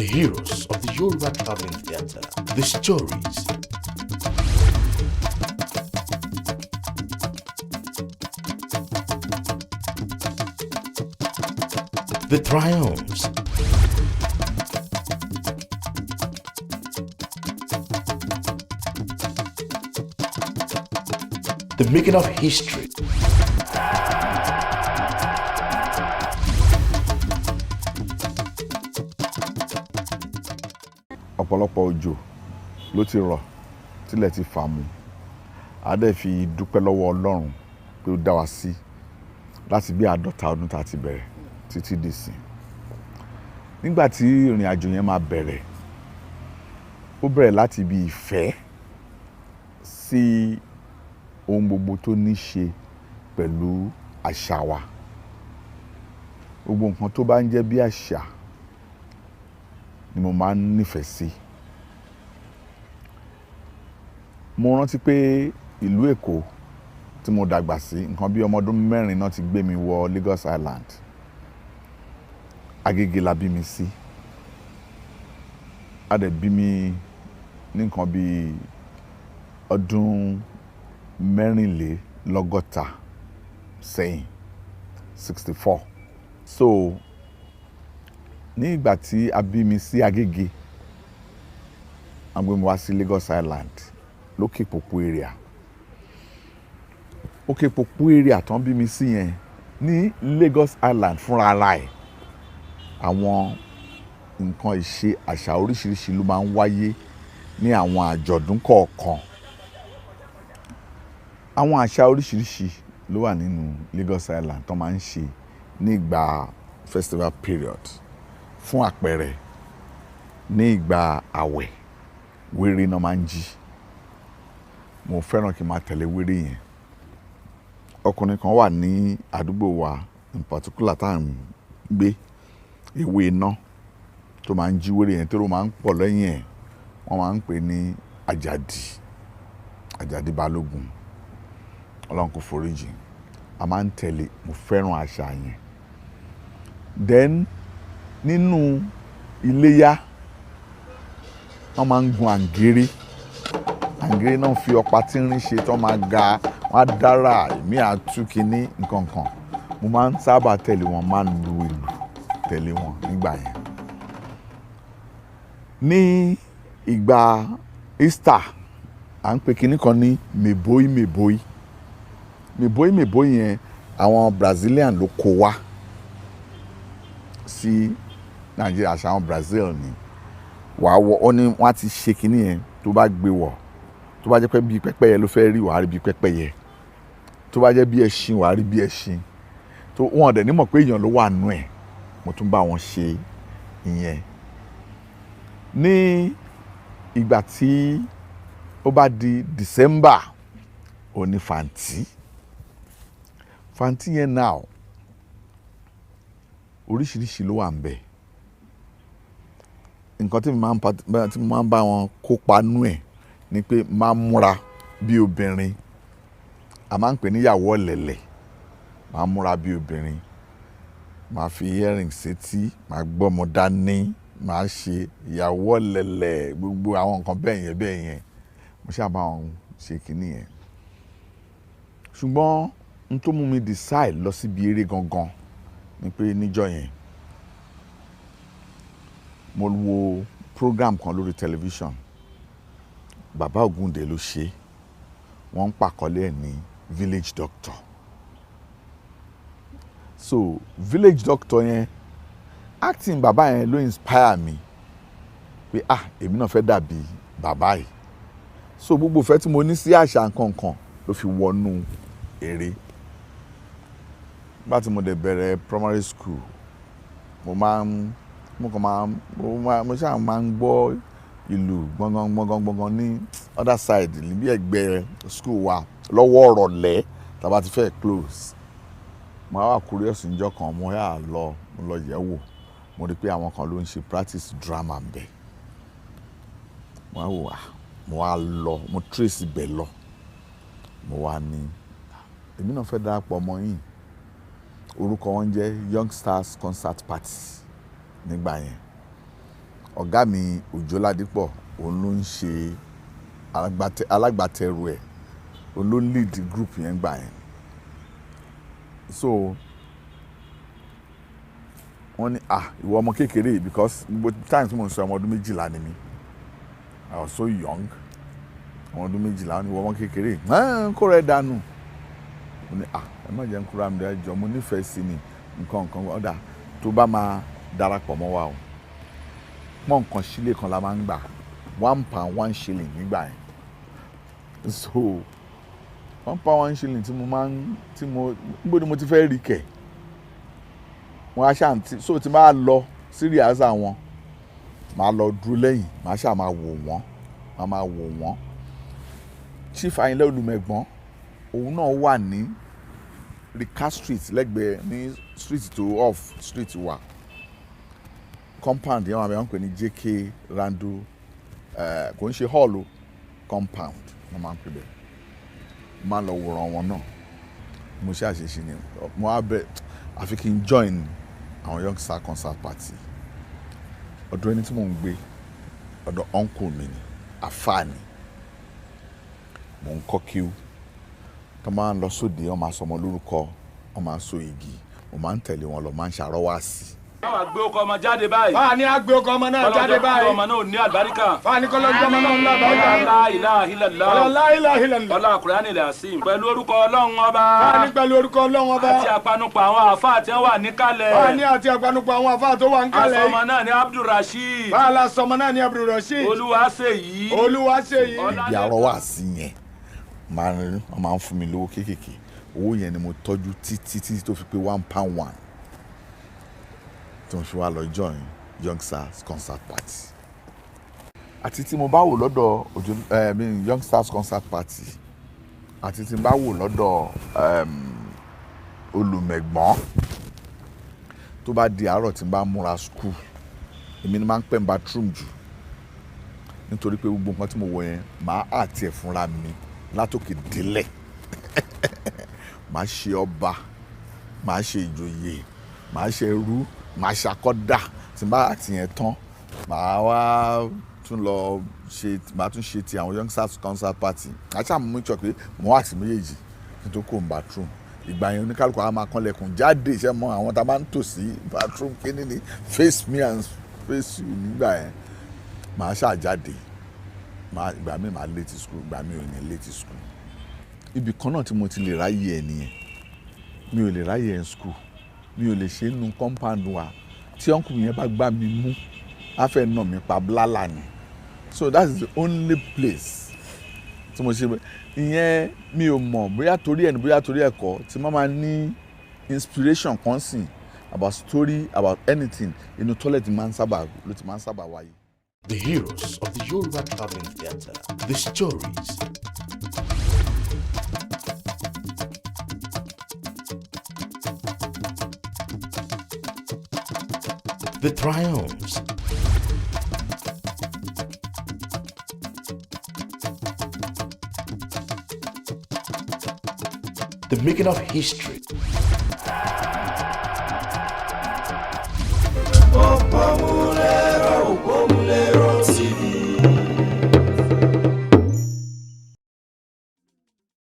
heroes of the Yoruba Traveling Theatre, the stories, the triumphs, the making of history. Ọ̀pọ̀lọpọ̀ òjò ló ti rọ̀ tílẹ̀ ti fà mu. A dẹ̀ fi dúpẹ́ lọ́wọ́ Ọlọ́run pé ó dá wa sí láti bí 50 ọdún tá a ti bẹ̀rẹ̀ títí di ìsìn. Nígbà tí ìrìn àjò yẹn máa bẹ̀rẹ̀, ó bẹ̀rẹ̀ láti ibi ìfẹ́ sí ohun gbogbo tó ní ṣe pẹ̀lú àṣà wa. Gbogbo nǹkan tó bá ń jẹ́ bí àṣà ni mo máa ń nífẹ̀ẹ́ sí. Mo rántí pé ìlú Èkó tí mo dàgbà sí, nǹkan bí ọmọ ọdún 4 náà ti gbé mi wọ Lagos Island. Agége la bí mi sí. A dẹ̀ bí mi ní nǹkan bí ọdún 64 sẹ́yìn, 64. So ní ìgbà tí a bí mi sí Agége, a gbé mi wá sí Lagos Island lókè Pópó area. Òkè Pópó area tán bí mi sí yẹn ní Lagos Island fúnra ara ẹ̀, àwọn nǹkan ìṣe àṣà oríṣiríṣi ló máa ń wáyé ní àwọn àjọ̀dún kọ̀ọ̀kan. Àwọn àṣà oríṣiríṣi ló wà nínú Lagos Island tó máa ń ṣe ní ìgbà festival period. Fún àpẹẹrẹ, ní ìgbà àwẹ̀, wéré náà máa ń jí. Mo fẹ́ràn kí n máa tẹ̀lé wéré yẹn. Ọkùnrin kan wà ní àdúgbò wa in particular tá à ń gbé, ewé iná, tó máa ń jí wéré yẹn tó máa ń pọ̀ lẹ́yìn ẹ̀. Wọ́n máa ń pè ní Àjàdí, Àjàdí Balógun. Ọlọ́run kò foríjì. A máa ń tẹ̀lé. Mo fẹ́ràn àṣà yẹn. Then nínú iléyá, wọ́n máa ń gun àǹgéré. Àǹgéré náà fi ọ̀pá tínrín ṣe tó máa ga, wọ́n á dára, èmi àtú kínní nǹkan kan. Mo máa ń sábà tẹ̀lé wọn, máa ń lu ìlù tẹ̀lé wọn nígbà yẹn. Ní ìgbà Easter, à ń pè kinní kan ní mèbóí mèbóí. Mèbóí mèbóí yẹn, àwọn Brazilian ló kó wá sí Nàìjíríà. Àṣà àwọn Brazil ni. Wàá wọ ọ ní wọ́n á ti ṣe kinní yẹn, tó bá gbé wọ̀, tó bá jẹ́ pé bíi pẹ́pẹ́yẹ ló fẹ́ rí, wàá rí bíi pẹ́pẹ́yẹ. Tó bá jẹ́ bí ẹṣin, wàá rí bí ẹṣin. Tó wọn dẹ̀ ní mọ̀ pé èèyàn ló wà nú ẹ̀. Mo tún bá wọn ṣe ìyẹn. Ní ìgbà tí ó bá di December, ó ní fàǹtí. Fàǹtí yẹn now, oríṣiríṣi ló wà ń bẹ̀. Nǹkan tí mo máa ń bá wọn kópa nú ẹ̀ ni pé máa ń múra bí obìnrin. A máa ń pè ní ìyàwó ọ̀lẹ̀lẹ̀. Máa ń múra bí obìnrin, máa fi earring sétí, máa gbọ́mọ dání, máa ṣe ìyàwó ọ̀lẹ̀lẹ̀, gbogbo àwọn nǹkan bẹ́ẹ̀ yẹn bẹ́ẹ̀ yẹn. Mo ṣáà bá wọn ṣe kinní yẹn. Ṣùgbọ́n n tó mú mi decide lọ síbi eré gangan ni pé níjọ́ yẹn, mo wo program kan lórí television. Bàbá Ògúndé ló ṣe. Wọ́n ń pàkọ́lé ẹ̀ ní Village Doctor. So Village Doctor yẹn, acting bàbá yẹn ló inspire mi pé, ah, èmi náà fẹ́ dàbí bàbá yìí. So gbogbo ìfẹ́ tí mo ní sí àṣà nǹkan kan ló fi wọnú eré. Nígbà tí mo dẹ̀ bẹ̀rẹ̀ primary school, mo máa ń mo kàn máa mo máa mo ṣáà máa ń gbọ́ ìlù gbọ̀ngàn gbọ̀ngàn gbọ̀ngàn ní other side níbi ẹ̀gbẹ́ school wa lọ́wọ́ ọ̀rọ̀lẹ́ tá a bá ti fẹ́ close. Mo wá curious níjọ́ kan, mo yà lọ, mo lọ yẹ̀ wò. Mo rí pé àwọn kan ló ń ṣe practice drama ńbẹ̀. Mo wá wò, ah, mo wá lọ, mo trace ibẹ̀ lọ. Mo wá ní èmi náà fẹ́ darapọ̀ mọ́ yín. Orúkọ wọn jẹ́ Young Stars Concert Party nígbà yẹn. Ọ̀gá mi Òjó Ládípọ̀, òun ló ń ṣe alágbàtẹrù ẹ̀, òun ló ń lead group yẹn gbà yẹn. So wọ́n ní, "Ah, ìwọ ọmọ kékeré yìí," because gbogbo time tí mo ń sọ, ọmọ ọdún 12 ni mí. I was so young, ọmọ ọdún 12. Wọ́n ní, "Ìwọ ọmọ kékeré yìí, kó rẹ̀ dànù." Mo ní, "Ah, ẹ má jẹ́ ń kúra mi jọ, mo nífẹ̀ẹ́ sí ni nǹkan nǹkan." Ọ̀dà tó bá máa darapọ̀ mọ́ wa o, pọ́n nǹkan sílé kan la máa ń gbà, £1 1 shilling nígbà yẹn. So £1 1 shilling tí mo máa ń tí mo níbo ni mo ti fẹ́ rí kẹ̀? Wọ́n á ṣáà tí so tí máa lọ sí rehearsal wọn, máa lọ dúró lẹ́yìn, máa ṣáà máa wò wọ́n, máa wò wọ́n. Chief Ayinlẹ́ Olùmẹ̀gbọ́n, òun náà wà ní Rika Street, lẹ́gbẹ̀ẹ́ ní street tó off street wa. Compound yẹn wà bẹ́ẹ̀, wọ́n pè ní JK Randu. Kò ń ṣe hall o, compound wọ́n máa ń pè bẹ́ẹ̀. Máa lọ wòran wọn náà. Mo ṣe àṣeṣe ni mo á bẹ, àfi kí n join àwọn Young Star Concert Party. Ọ̀dọ̀ ẹni tí mò ń gbé, ọ̀dọ̀ uncle mi ni, àfáà ni, mò ń kọ́ kíw. Tó máa ń lọ sóde, wọ́n máa sọmọ lórúkọ, wọ́n máa so igi, mo máa ń tẹ̀lé wọn lọ, máa ń ṣàrọ́wàsí. Báwa gbé ọkọ ọmọ jáde báyìí. Fáàní á gbé ọkọ ọmọ náà jáde báyìí. Ọmọ náà ò ní àlùbáríkà. Fáàní kọ́lọ́jọ́ ọmọ náà ní àlùbáríkà. La ilaha illallah. La ilaha illallah. Ọlá Kùránì làásìm. Pẹ̀lú orúkọ Ọlọ́run ọba. Fáàní pẹ̀lú orúkọ Ọlọ́run ọba. Àti àpanupọ̀ àwọn àáfàá tí wọ́n wà níkàlẹ̀. Fáàní àti àpanupọ̀ àwọn àáfàá tó wà níkàlẹ̀. Àsọmọ náà ní Abdulrasheed. Fáàlà sọmọ náà ní Abdulrasheed. Olúwaṣèyí. Olúwaṣèyí. Ibi àrọ́wàsí yẹn máa ń wọ́n máa ń fún mi lówó kéékèèké. Owó yẹn ni mo tọ́jú títí títí tó fi pé £1 1, tí mo fi wá lọ join Young Stars Concert Party. Àti tí mo bá wò lọ́dọ̀ Òjó I mean, Young Stars Concert Party, àti tí mo bá wò lọ́dọ̀ Olùmẹ̀gbọ́n, tó bá di àárọ̀ tí n bá múra school, èmi ni máa ń pẹ́ ń bathroom jù, nítorí pé gbogbo nǹkan tí mo wọ̀ yẹn, màá àti ẹ̀ fúnra mi látòkè délẹ̀. Màá ṣe ọba, màá ṣe ìjòyè, màá ṣe ẹrú, màá ṣàkọ́dà. Tí n bá àti yẹn tán, màá wá tún lọ ṣe, màá tún ṣe ti àwọn Young Stars Concert Party. Màá ṣàmú make sure pé mo wá sí méjèèjì kí n tó kó n bathroom. Ìgbà yẹn, oníkálukú á máa kànlẹ̀kùn jáde iṣẹ́ mọ́ àwọn tá a máa ń tò sí bathroom. Kíní ni face me and face you nígbà yẹn. Màá ṣàjáde, màá ìgbà míì màá late school, ìgbà míì ò ní late school. Ibì kan náà tí mo ti lè ráyè ẹ nìyẹn. Mi ò lè ráyè ẹ school, mi ò lè ṣe é nu compound wa. Tí uncle yẹn bá gbá mi mú, á fẹ́ nà mí pa blálà ni. So that is the only place tí mo ṣe ìyẹn. Mi ò mọ̀ bóyá torí ẹ̀ ní, bóyá torí ẹ̀kọ́ tí mo máa ní inspiration kan sìn about story, about anything, inú toilet máa ń sábà ló ti máa ń sábà wáyé. The heroes of the Yoruba Traveling Theatre, the stories, the triumphs, the making of history.